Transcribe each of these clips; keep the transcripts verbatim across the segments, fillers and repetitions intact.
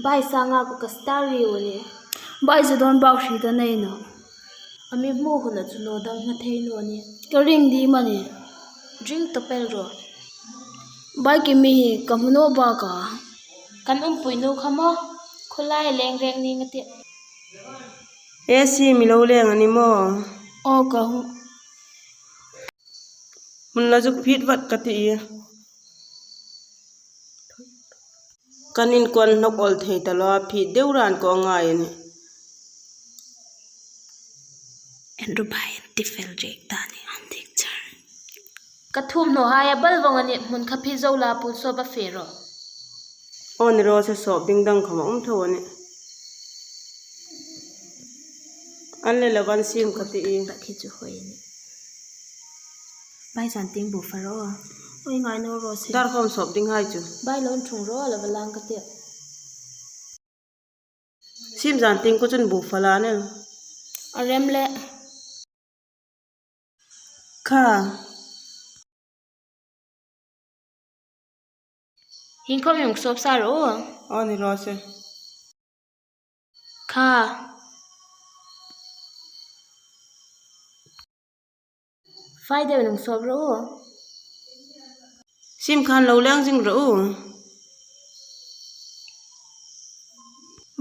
Bai sanga ko ka star riu a nih. Bai chu don bak hri ta nei naw. A mi hmu huna chu lo dam hma thei naw ni. Ka ring di mani. Ring ta pel ro. Bai ki mi hi ka hmu naw bak a. Kan umpui nu kha maw. Khulai leng reng ni nga ti. E si mi lo leng a ni maw? O ka hmu. Hmun la zuk phit vat ka ti i. Kan inkuan hnawk awl thei ta lo a, phit deu ran ko ngai a nih. En ru bai, ti fel rek ta ni an dik char. Ka thum hnaw hai a bal vong a nih, hmun kha phit zo la pun sawp a fe ro. Aw ni raw se, sawp ding dang khawm a um tho a nih. An le lo van sim ka ti i. Ta khi chu hoi a nih. Bai zan ting bu fa ro. Oi ngai naw raw se. Dar khawm sawp ding hai chu. Bai lo thung ro, lo va lang ka ti. Sim zan ting ko chun bu fa la ne. A rem le. Kha. Hieng khawm hung sawp sa ro. Aw ni raw se. Kha. Fai deu hung sawp ro. Sim khan lo leng zing ro.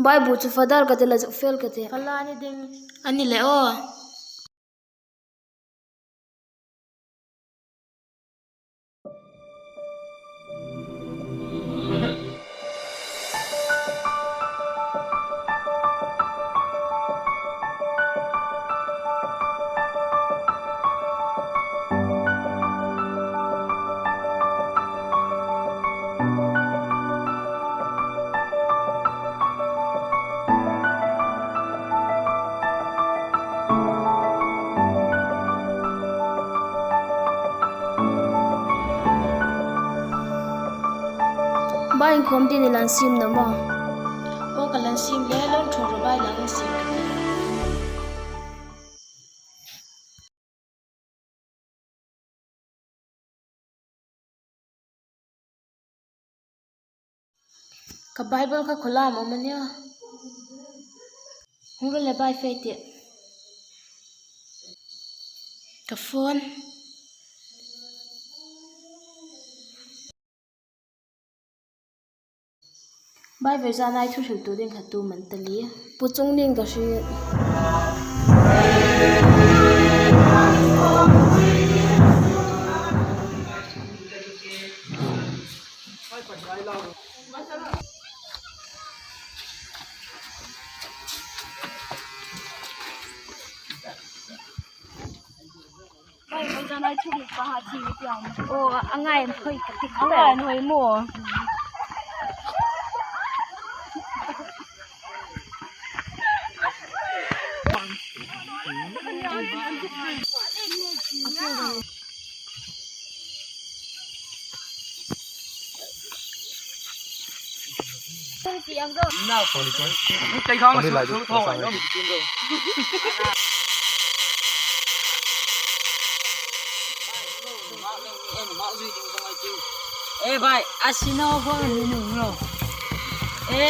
Bai bu chu fa dar ka ti, la zuk fel ka ti. Fa la ni ding. A ni le aw. Bai inkhawm dingin i lan sim naw maw? Aw ka lan sim le, lo thung ro bai, lan sim. Ka Bible kha khawlam a um a nih. Hung ro le bai fe ti. Ka phone. Bai ve zan ai thu hriltu ding kha tu man ta li. Pu Chungning ka hriet. Bai, bai zan ai thu hriltu pa ha thi ti ang. Aw, a ngai em khoi ka ti. A ngai em khoi maw. E bai, a sino ko ni nu lo. E,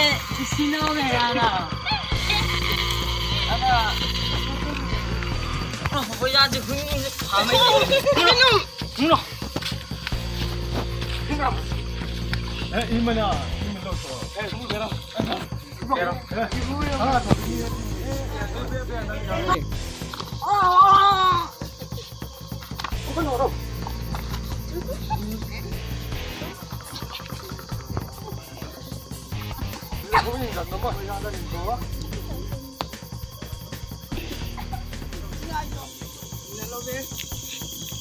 sino me ra na. Ana. Ko ya ji hun ni ha mai. Nu. Nu. Eh, imana, imana to. Eh, nu ra.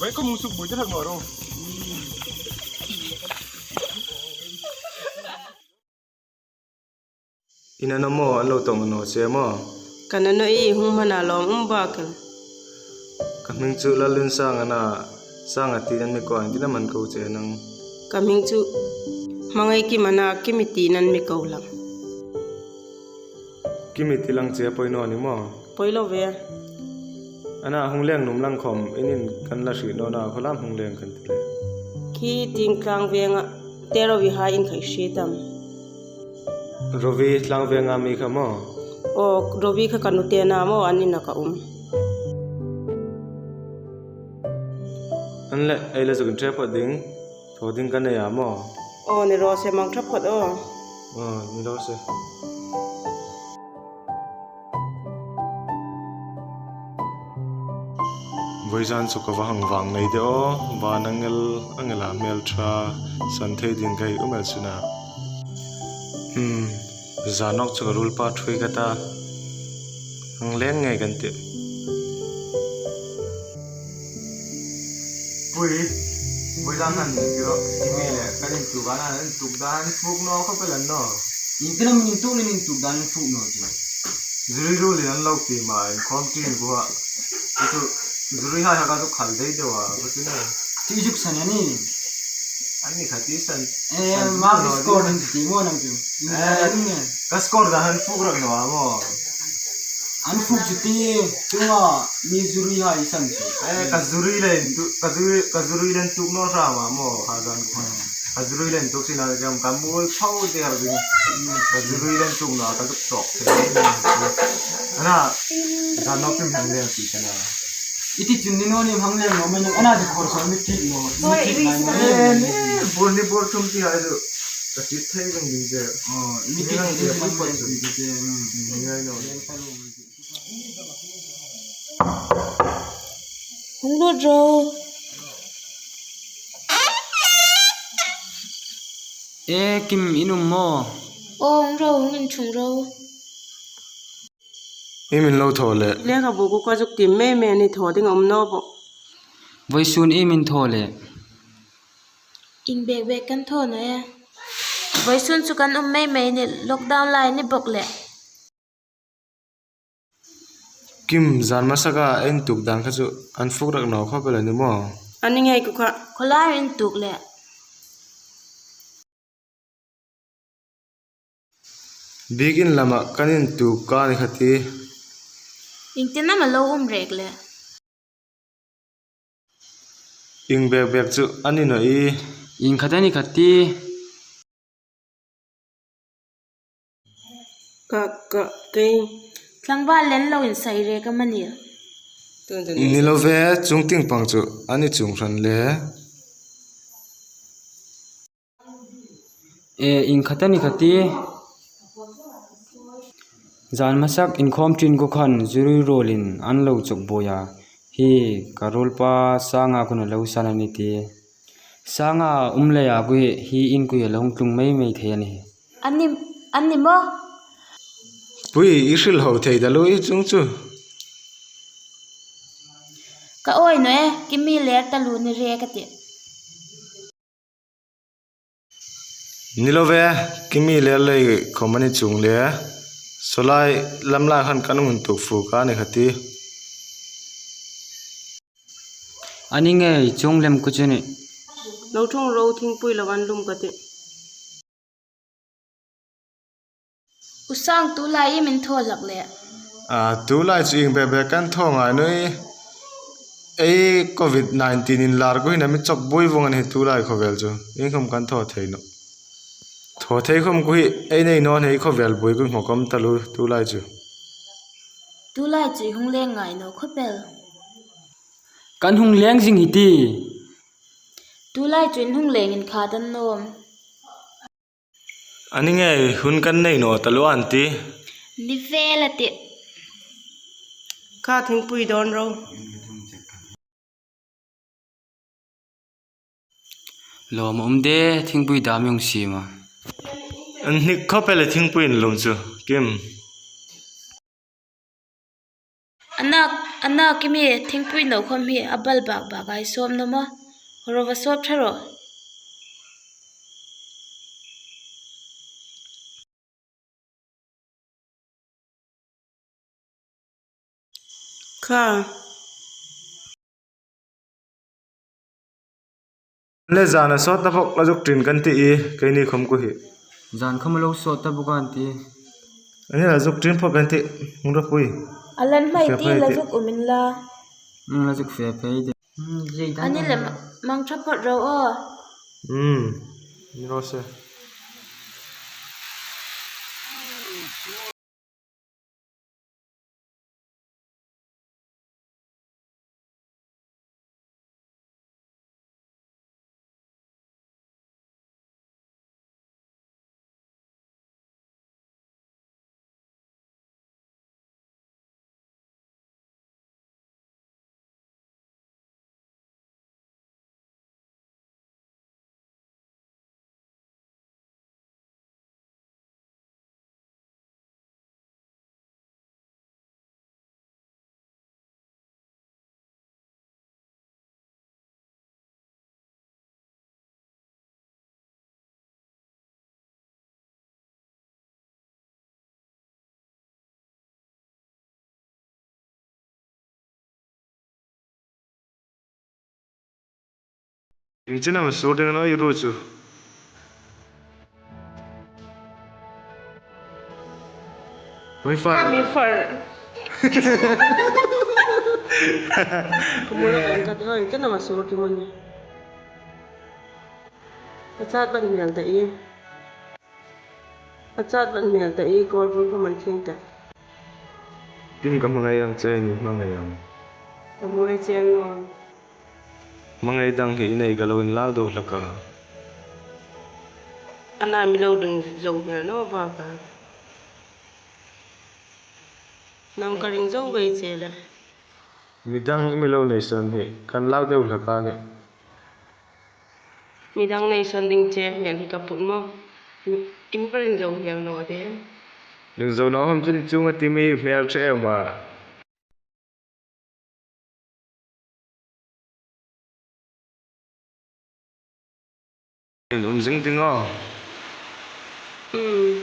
Bai ko musuk boi thak maro. I na naw maw, an lo tawng naw che maw? Ka na naw i, hung hmana lawm um bak el. Ka hming chu Lallunsang a na, Sanga ti nan mi ko ang ti na man ko che nang. Ka hming chu Hmangai Kim a na, Kimi ti nan mi ko lang. Kimi ti lang che poi naw ni maw? Poi lo ve. A na hung leng nuom lang khawm, in in kan la hriet naw na, khawlam hung leng kan ti le. Khi tieng tlang venga, te ro vi hai in khai hriet am. Rovi, Tlangvenga mi kha maw? Aw, Rovi kha ka nu te a na maw, an ina ka um. An le, ei le zuk inṭhe phawt ding, thaw ding ka nei a maw? Aw, ni raw se, mang ṭha phawt aw. Aw, ni raw se. Vawizan chu ka va hang vang nei de aw, van angel, angela hmel ṭha san thei ding ka hi um el sina. Hmm, zan nawk chu ka ruolpa ṭhuoi ka ta. Hang leng ngei kan tih. Pui, vawizan khan ni tiro, i mi le, kan intuk dan, intuk dan, fuk naw khawp el a ni naw. Iengtin am intuk le intuk dan fuk naw chu. Zuri ruolin an lo ti ma, inkhawm ṭin ku ha. Chu, zuri hai ha ka chu khal dei deu a, ka chu na. Ti zuk san a ni. An ni kha ti san. Eh, san mark naw score ding. An ti maw nang chu. Eh, ka score dan han fuk rak naw a maw. An fuk chu ti, chunga mi zuri hai san chu. Eh, ka zuri le intuk, ka zuri, ka zuri le intuk naw hram a maw, ha zan ku. Ka zuri le intuk sina ka, ka mul phau der ding. Ka zuri le intuk naw, ka zuk tawk. Ana, zan nawk chu hang leng si ka na. I ti chun ni naw ni hang leng naw, mai naw, ana di khor khor mi ti naw. Oi, mi ti ui, nai naw. Eh, ni, bur ni bur thum ti hai chu. Ka ti thei ding ding che. Oh, mi ti nang thei ding che, hang leng si ka che, hmm. Ni ngai naw. Hung lut ro. E, Kim, in um maw? Aw, hung ro, hung inchung ro. Iem in lo thaw le? Lekhabu ku ka zuk tiem mei mei a ni, thaw ding a um naw bawk. Vawisun iem in thaw le? Ieng bek bek kan thaw naw e. Vawisun chu kan um mei mei a ni, lockdown lai a ni bawk le. Kim, zan hmasaka intuk dan kha chu an fuk rak naw khawp el a ni maw? A ni ngei ku kha. Khawlai intuk le. Biekin lama kan intuk ka ni kha ti. Iengtin am a lo um rek le. Ieng bek bek chu a ni naw i. Ieng khat a ni kha ti. Ka, ka, kei. Tlangval len lo insai rek am a ni? Ni lo ve, chuong tieng pang chu a ni chuong hran le. E, ieng khat a ni kha ti. Zan hmasak inkhawm ṭin ku khan zuri ruolin an lo chawk buoi a. Hi ka ruolpa Sanga khun a lo san a ni ti. Sanga um leia ku hi, hi in ku hi a lo hung tlung mei mei thei a ni. A ni, a ni maw? Pui, i hril ho thei ta lu i chuong chu. Ka awi naw e, Kimi ler ta lu ni re ka ti. Ni lo ve, Kimi ler lei khawm a ni chuong le. Saw lai, lam lai khan kan hung intuk fuk a ni kha ti. A ni ngei, chuong lem ku chu ni. Lo ṭhung ro, thingpui lo an lum ka ti. U Sang, tu lai iem in thaw hlak le? A, tu lai chu ieng bek bek kan thaw ngai naw i. Ei covid nineteen inlar ku hin a mi chawk buoi vawng a ni tu lai khawvel chu. Iengkhawm kan thaw thei naw. Thaw thei khawm ku hi ei nei naw nei khawvel buoi ku hmu khawm ta lu tu lai chu. Tu lai chu i hung leng ngai naw khawp el. Kan hung leng zing hi ti. Tu lai chu in hung leng in kha dan nawm. A ni ngei, hun kan nei naw ta lu an ti. Ni vel a ti. Kha thingpui dawn ro. Lawm a um de, thingpui dam i hung siem a. An hnik khawp el a thingpui in lum chu, Kim. A na, a na Kimi, thingpui no khawm hi a bal bak bak a i sawp naw maw? Ro va sawp ṭha ro. Kha. Le zan a sawt ta bawk la zuk ṭin kan ti i, keini khawm ku hi. Zan khawm lo sawt ta bawk an ti. A ni la zuk ṭin phawt kan ti, hung ro pui. A lan hmai ti la zuk um in la. Hmm, la zuk fe phei de. Hmm, a ni le ma-, mang ṭha phawt ro aw. Hmm, ni ro se. Iengtin am a sur ding a naw i ru chu? Oi, far. Mi far. Kumul kan kat oi, kan ama sur ki mun. Ka chat ban mial ta i. Ka chat ban mial ta i, kol bun ka man tling ta. Tin ka hmangai ang che ni, hmangai ang. Ka hmangai che ang. Hmangai dang hi i nei ka lo inlau deu hlak a. Ana mi lo dun zo hmel naw bak a. Nang ka ring zo vei che le. Midang i mi lo nei san hi kan lau deu hlak a nih. Midang nei san ding che hmel hi ka put maw. I mi ka ring zo hmel naw de. Ring zo naw hom chun chunga ti mi hmel che em a. In um zing ding aw. Hmm.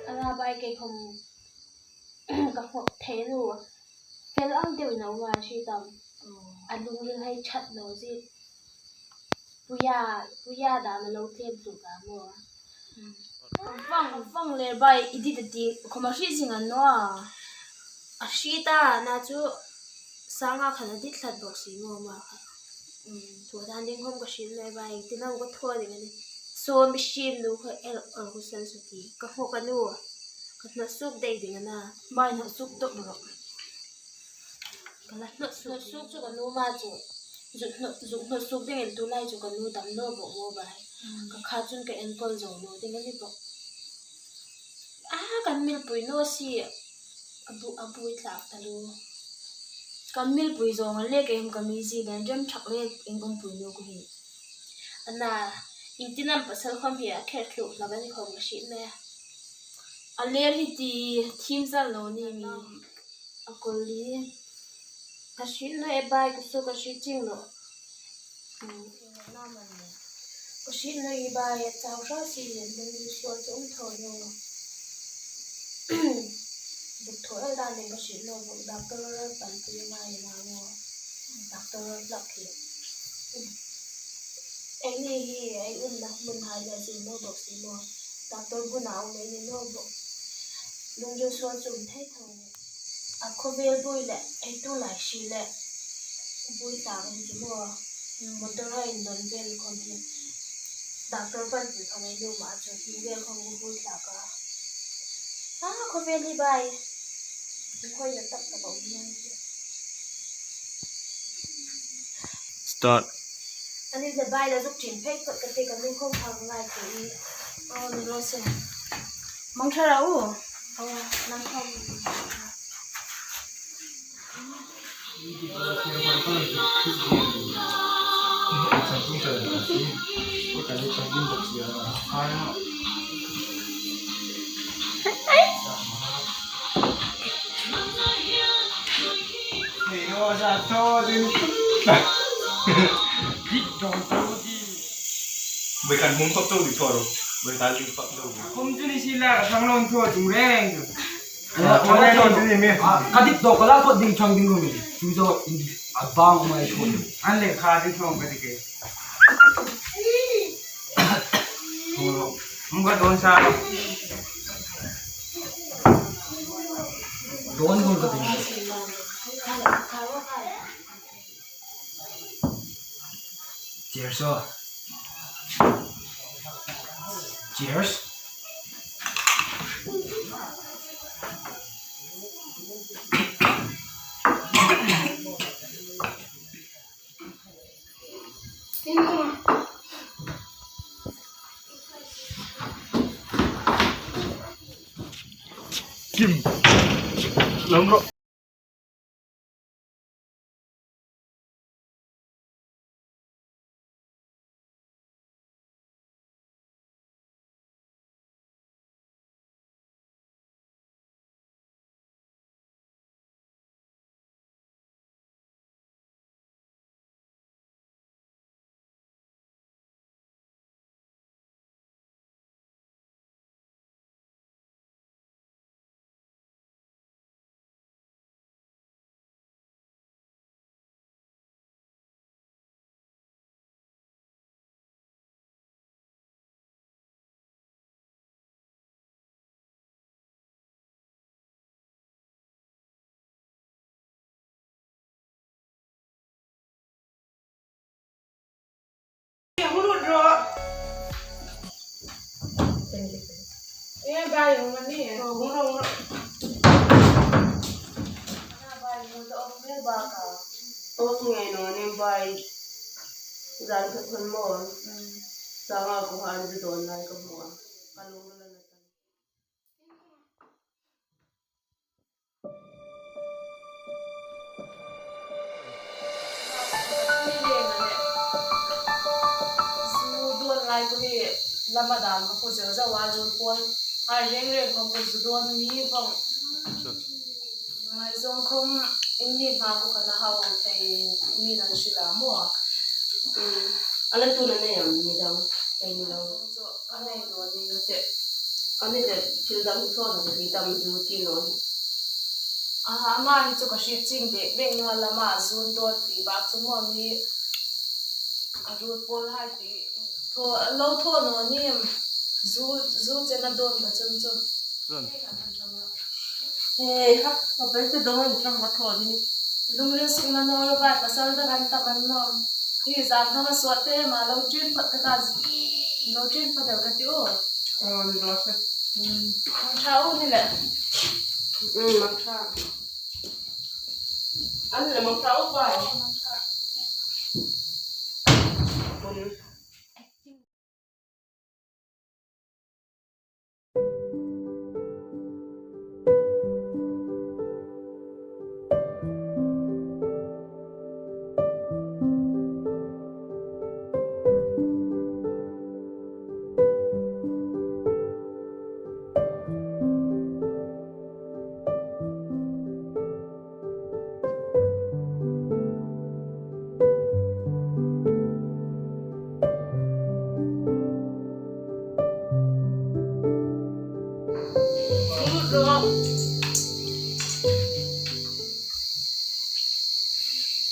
Ala bai kei khom ka hmok thei lu. Fel ang deu na wa si tam. A lungril hai chat lo si. Puya, puya da ma lo tlem tu ka mo. Vang, vang le bai i di ta ti khom a hri zing a naw. A hri ta na chu sanga khan a dit thlat bok si mo ma kha. Thu dan ding khom ka hriet le bai ti na ka thaw ding a ni. Saw mi hriet lu kha el, el ku san su ti. Ka hmok a nu. Ka hnawt suk dei ding a na. Bai hnawt suk dok ro. Ka la hnawt suk, hnawt suk chu ka nu ma chu. Zuk hnawt, zuk hnawt suk dingin tu lai chu ka nu dam naw bok mo bai. Ka kha chun ka enkol zo naw ding a ni bok. A, kan milpui naw si. A bu, a bui tlak ta lu. Kan milpui zawng a le kei hum ka mi zi len rem thak le eng um pui naw ku hi. A na, iengtin am pasal khom hi a kher thluk hlak a ni khom ka hriet le. A ler hi ti thim zal lo ni mi. A kol li. Ka hriet naw e bai, ka su ka hriet ching lo. Hmm. Ka hriet naw i bai, a chau hra si len, lungril sual chu um tho lo. Duk tho el dan nen ka hriet naw bok, doctor pan pui ngai na lo. Doctor hlak hi. Eini hi, ei umna hmun hai le zui naw bok si maw. Doctor buna um ei ni naw bok. Lungril sual chu um thei tho. A khawvel bui le, ei tu lai si le. Bui tlak ni chu maw. Motor a indon vel khom hi. Doctor pan pui khom ei nu ma chu hi vel khom bui tlak a. A khawvel hi bai. Khoi na tak tak a um naw. Start. Ani le bai la zuk chin phei phot ka ti ka lung khom khang ngai ti. Oh, ni lo se. Mang thara u. Oh, nang khom. Bai kan hmung khop chau di thor. Kum chu ni si la, ka thang lo thaw tum reng chu. Ka dik to, ka la thaw ding chang ding lo mi. Chu zo a bang mai thaw. An le kha ding thaw ka dik e. Hung ka don sa. Don don ka ding. Cheers, sir. Cheers. Kim. Lam ro. Hung lut ro. Ina bai hung ni. Hung ro, hung ro. Ina bai hung ro, hung ro ba ka. Off ngei naw nih bai. Zan khat khan maw. Sanga ko han zu don lai ka hmu a. Ka lung la na. Zu don lai ko hi lama dam ka ko zeu zeu a, zu pawl a reng reng ko ko zu don mi vong. Ngai zong khom in ni hma ko kana hau thei mi nan sila mo. A la tu na nei am mi dang thei ni lo. Ka nei naw ni na te. Ka ni le thil dang thaw dang ri dam zu ti naw. Aha, ama hi chu ka hriet ching bek bek naw lama zu don ti bak chu maw mi a rut pawl hai ti thaw, lo thaw naw ni em. Zu, zu chen a don ka chun chu. Chun. He, ha, ka pei se dong in tram ka thaw ding. Lungril sukna naw lo bai pasal dang an tam an naw. Hi zan thang a suat te ma lo ṭin phot ka ta. Lo ṭin phot el ka ti u. Oh, ni lo se. Mm. Mang ṭha u ni le. Mm, mang ṭha. An le mang ṭha u bai. Bun.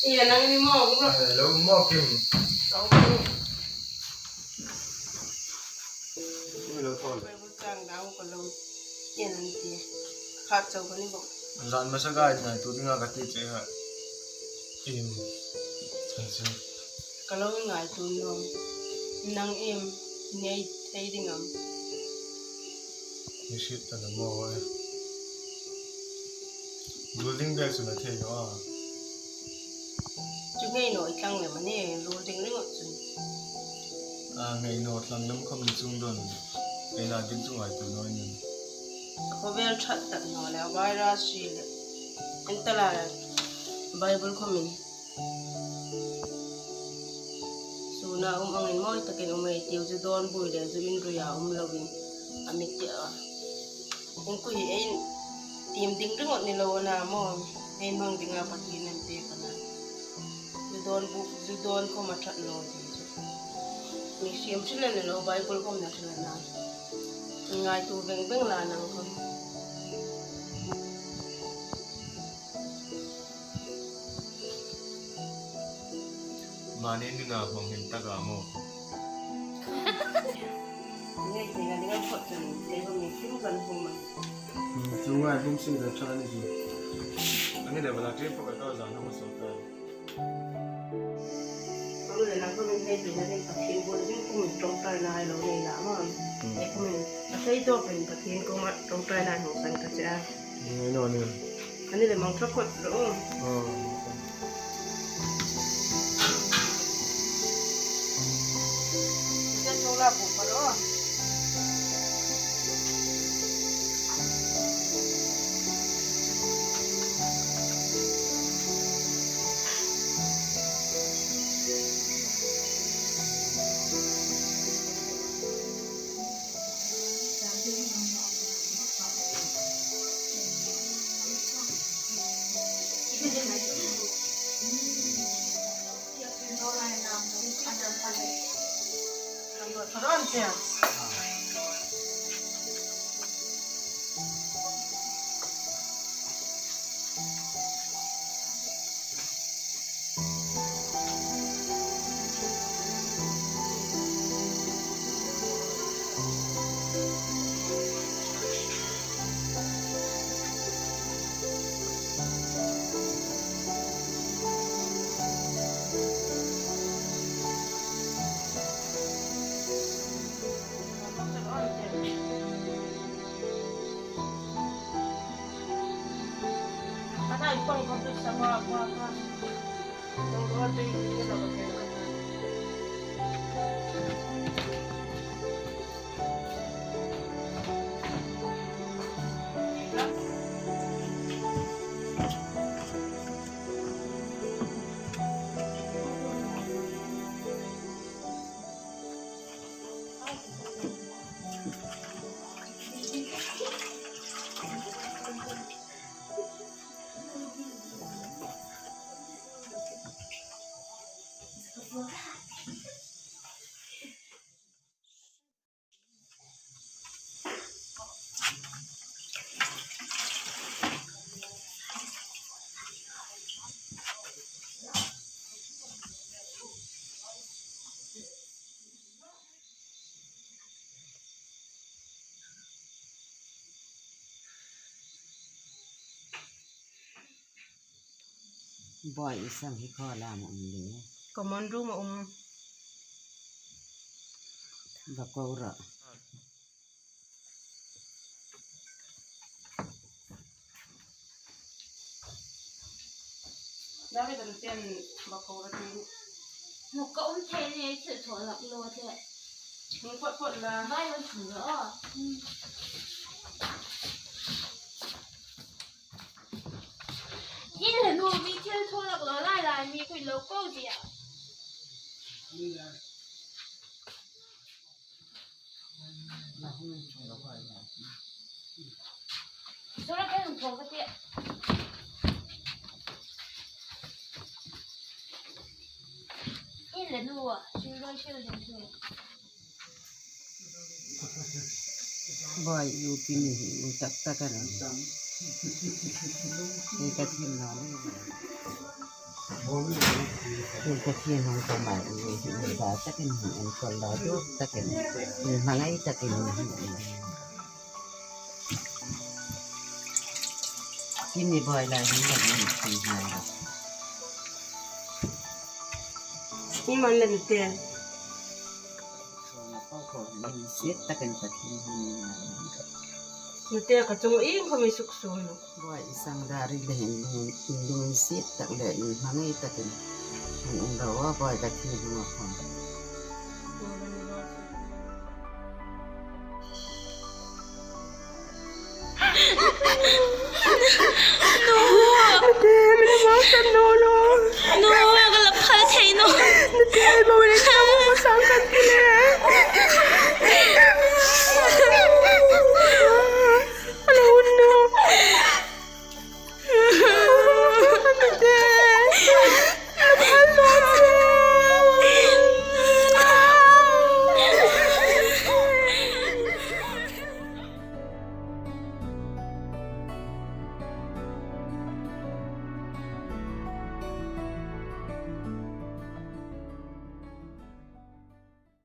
Iya, nang ni mo, bro. Hello, mo, Kim. Ni lo thol. Chang dau ka lo. Yen an ti. Khat chau ka ni bok. Zan masa ka ngaituo dinga ka ti che ha. Im. Chan chan. Ka lo ngaituo naw. Nang im. Nei thei ding am. Ni sit ta na mo wa. Ruling bek chu na thei naw a. Chu ngei naw i tlang lem a ni, ruling ringawt chun. A, ngei naw tlang lem khom ni chung don. Ngei na ding chu ngaituo naw ning. Khawvel ṭhat tak naw le, virus ri le. Entala Bible khomin. Suna um angin mawi takin um ei tiu chu dawn bui le chu inruia um lovin a mi tia. Inkui ei tiem ding ringawt ni lo a na maw. Ei hmang dinga Pathien an pek a na. Zu dawn buk, zu dawn khom a ṭhat naw ti chu. Mi sim si le lo Bible khom na si le na. Ngaituo veng veng la nang khom. Mani ni na hmang hin taka mo. Ngai thei na ding a phawt chun, kei khom mi sim kan hmu ma. Hmm, chu ngai bum sim kan chang ni chu. Ani le bala trip ko ka za na mo so ta. Khom le na khom hei thei na ding Pathien kuoma ding kuoma ṭawngṭaina hai lo nei la ma. Hmm. Ei kuoma, a thei to pen Pathien kuoma ṭawngṭaina hang san ka che a. Ngai naw ni. Ani le mang thak kot lo. Oh. Ka thawk la ko ka lo. Boi, i sang hi khaw lam um le. Common room a um. Bakora. Dami dam ten bakora tin. Nuk ka um thei ni, thil thaw lak lo te. Hung phawt phawt la. Vai lo thun lo. In le nu mi thil thaw lak lo lai lai mi kut lo ko tia. Sura kan thaw ka tia. In le nu a, sura sura den tu. Boi, u pi ni hi u tak tak a ni. Ei ka thiem naw le. Ei ka thiem hang ka ma u hi u da tak a ni, an kol da duk tak a ni. Ei hmangai tak a ni. Pi ni boi lai hin la ni pi ni. Ni man le ni te. Siet takin Pathien hming. Nute ka chung iengkhom i suksuol nawh. Boi, i sang dar le hin, in lungsiet tak le inhmangai takin. An um ro a, boi, ka thi hming a khom.